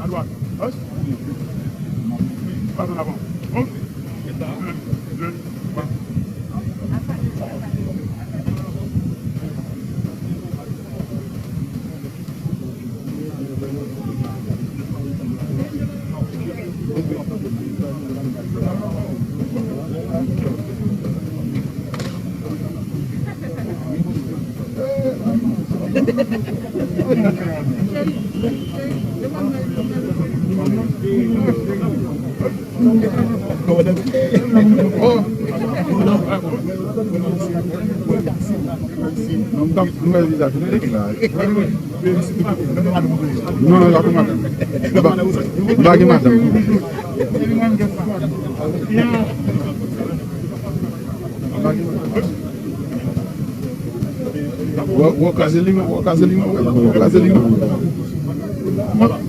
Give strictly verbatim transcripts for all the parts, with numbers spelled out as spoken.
Adwat. Pas an avan. Bon. De, de, twa. Non, non, y ap madanm. M pa gen madanm. Wè, wè, kraze li, wè, kraze li, wè, wè, kraze li.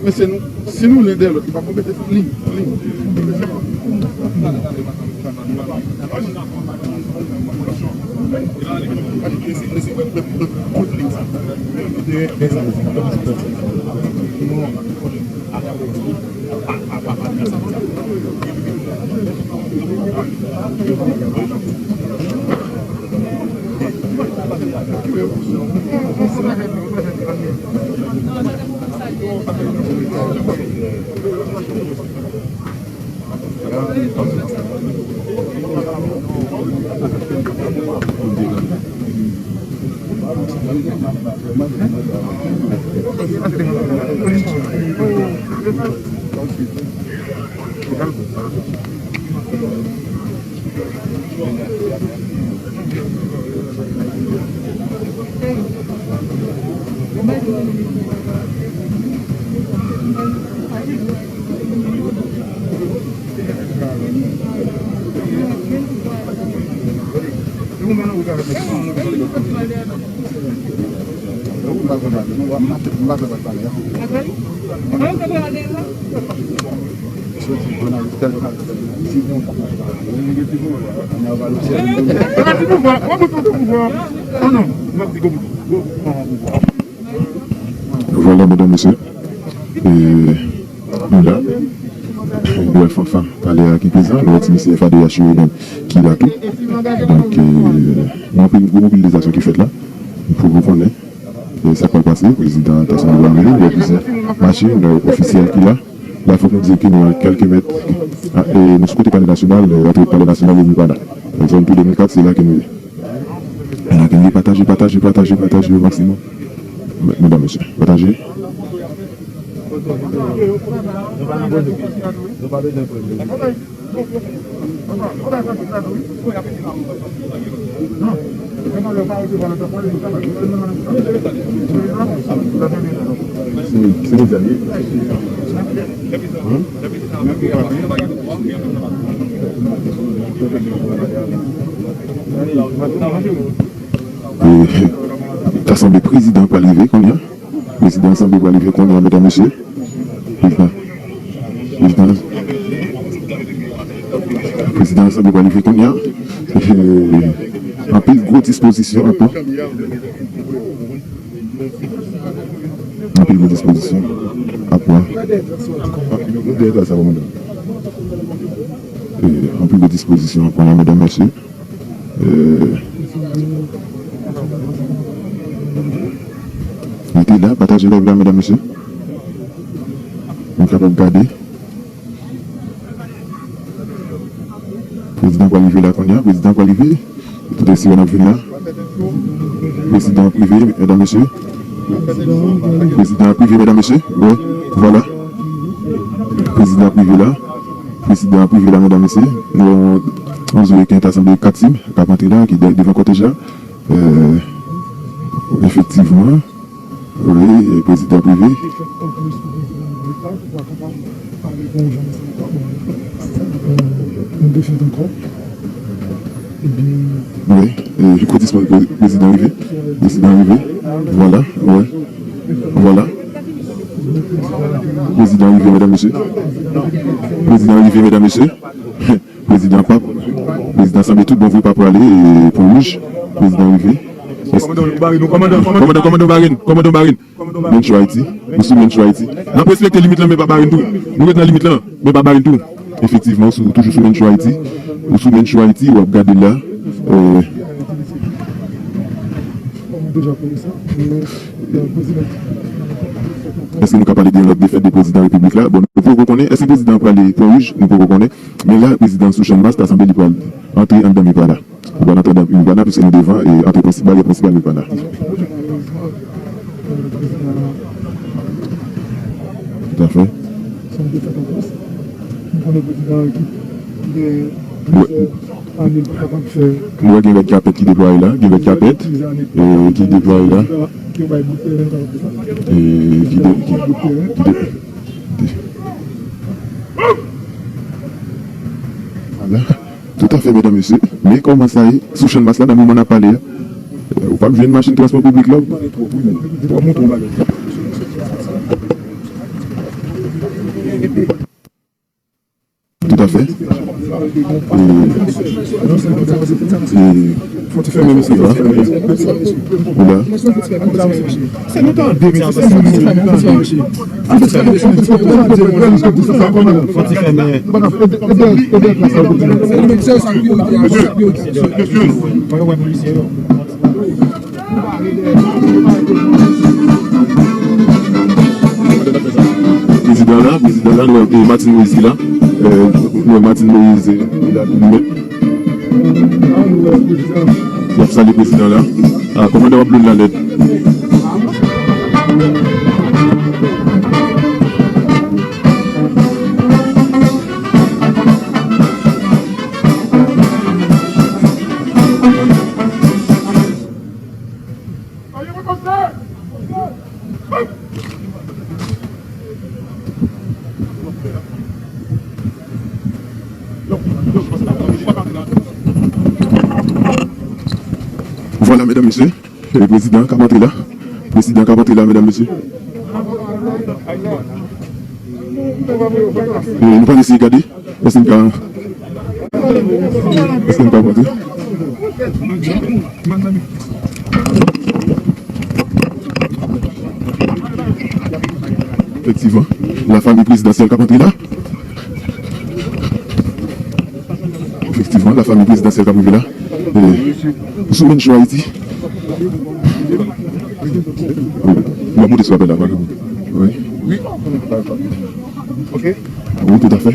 Mesye, nou, si nou len dèyè lòt, li pa pou mete li, li. Vwala, medam, mesye. E, nou la. Nou wè fanfan palè a ki prezan. Nou wè ti mesye F A D H yo menm ki la tou. Donk, e, gen anpil, gen anpil mobilizasyon ki fèt la. Pou nou konnen, e, sa k pral pase, prezidan Tasson Lou a rive, nou wè plizyè machin, nou wè ofisyèl ki la. La, fòk nou di ke nou a kèlke mèt, a, e, nou sou kote Palè Nasyonal, e, antre Palè Nasyonal e Mipana. Donk, zòn tou de mil kat, se la ke nou ye. Pataje, pataje, pataje, pataje o maksimòm. Medam, mesye, pataje. E, ta sanble prezidan pral rive kounye a. Prezidan sanble pral rive kounye a, medam, mesye. Prezidan, prezidan, prezidan sanble pral rive kounye a. E, anpil gwo dispozisyon ankò. Anpil gwo dispozisyon ap pran. Nou dèyè sa, sa, e, anpil gwo dispozisyon ap pran, medam, mesye. E, rete la, pataje live la, medam, mesye. Nou kapab gade. Prezidan pral rive la kounye a, prezidan pral rive. Tout siren ap vin la. Prezidan ap rive, medam, mesye. Prezidan ap rive, medam, mesye. Wi, vwala. Prezidan ap rive la. Prezidan ap rive la, medam, mesye. Nou, nou di ke ta sanble kat tim k ap antre la, ki de-, devan kòtèj la. E, efektivman. Wi, prezidan ap rive. Wi. E, kote prezi-, prezidan rive. Prezidan rive. Vwala, wè. Vwala. Prezidan rive, medam, mesye. Prezidan rive, medam, mesye. Prezidan p ap, prezidan sanble tout bon vre, p ap prale, e, Pon Wouj. Prezidan rive. Kòmandan, kòmandan, kòmandan, kòmandan Barenn, kòmandan Barenn. Mencho Ayiti, ou sou Mencho Ayiti. N ap respekte limit lan, men pa bare n tou. Nou ret nan limit lan, men pa bare n tou. Efektivman, ou sou, toujou sou Mencho Ayiti. Ou sou Mencho Ayiti, w ap gade la. Euh, èske nou ka pale de yon lòt defèt de prezidan repiblik la? Bon, nou poko konnen. Èske prezidan an prale Pon Wouj? Nou poko konnen. Men la, prezidan sou Channmas, ta sanble li pral antre anndan Mipana. Li pral antre anndan Mipana, piske nou devan, e, antre prensip, baryè prensipal Mipana. Toutafè. Mwen gen rèd kapèt ki deplwaye la, gen rèd kapèt, e, ki deplwaye la. E, ki de-, ki, ki de-, Vwala. Toutafè, medam, mesye. Men kòman sa ye, sou Channmas la, nan moman n ap pale a, ou p ap jwenn machin transpò piblik la. Toutafè. E, e, Fò ti fèmen, mesye, fò ti fèmen. Oula. Prezidan la, prezidan la, nou wè, e, Martine Moïse ki la. E, nou wè Martine Moïse, e, li la, li menm. Y ap salye prezidan la. A, kòmandan w ap bloun la nèt. Vwala, medam, mesye, e, prezidan k ap antre la. Prezidan k ap antre la, medam, mesye. E, nou pral eseye gade. Èske n ka, èske n ka monte? Efektivman, lafanmi prezidansyèl k ap antre la. Efektivman, lafanmi prezidansyèl k ap rive la. E, sou Mencho Ayiti. Ou ap monte sou apèl la, pa gen. Wi. Wi. Ok. Wi, toutafè.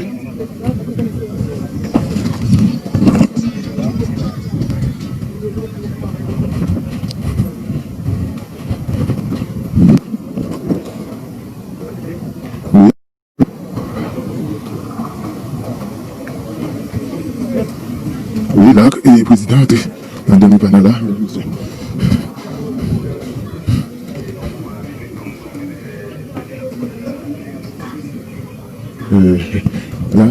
Wi, la, e, prezidan antre anndan Mipana la. E, la,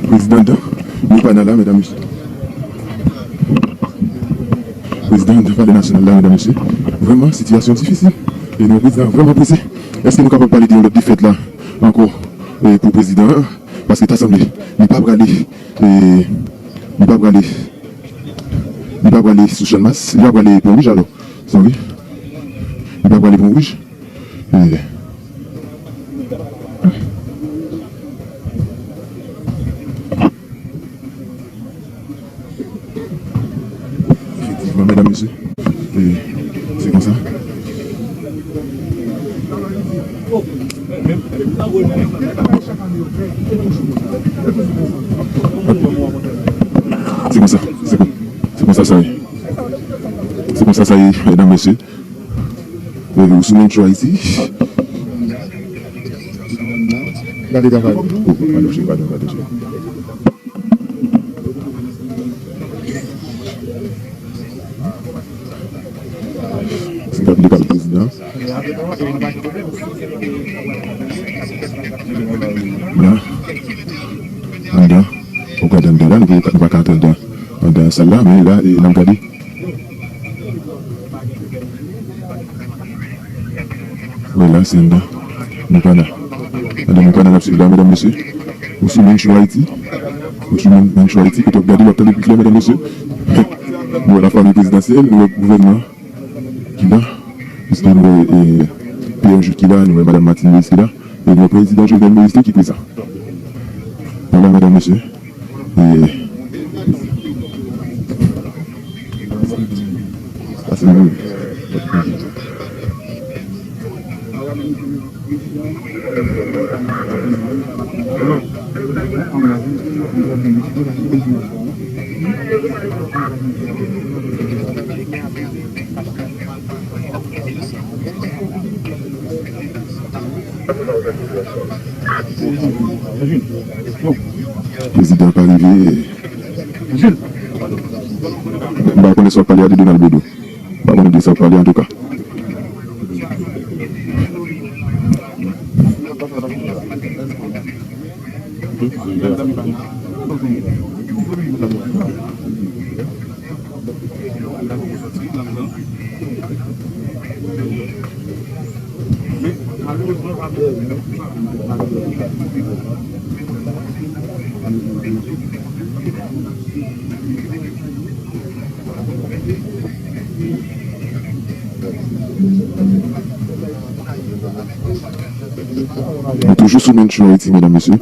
prezidan anndan Mipana la, medam, mesye. Prezidan anndan Palè Nasyonal la, medam, mesye. Vrèman, sitiyasyon difisil. E nou, prezidan vrèman prese. Èske nou kapab pale de yon lòt defèt la ankò, e, pou prezidan an? Paske ta sanble li pa prale, e, li pa prale, li pa prale sou Channmas, li pa prale Pon Wouj alò. Sanble li pa prale Pon Wouj. E, Efektivman, medam, mesye, e, se konsa. Se konsa, se kon-, se konsa sa ye. Se konsa sa ye, medam, mesye. E, ou sou Mencho Ayiti. Gade travay. Oh, pa touche, pa touche, pa touche. Se gade de pale prezidan. La. Anndan. Ou gade anndan la, nou pa, nou pa ka antre anndan. Anndan, Sal la, men la, e, n ap gade. Wi, la, se anndan. Mupana. Anndan Mupana n ap swiv la, medam, mesye. Ou sou Manchou Ayiti. Ou sou Man-, Manchou Ayiti, kote w ap gade, w ap tande pi klè, medam, mesye. Nou wè lafanmi prezidansyèl, nou wè gouvènman ki la. Piske nou wè, e, Pierre Jude ki la, nou wè madanm Martine Moïse ki la. E nou wè prezidan Jovenel Moïse tou ki prezan. Vwala, medam, mesye. E, sa se nou. Prezidan pa rive. M pa konnen sa w ap pale a de Donald Bodo. M pa konnen de sa w ap pale antouka. Nou toujou sou Manchou Ayiti, medam, mesye.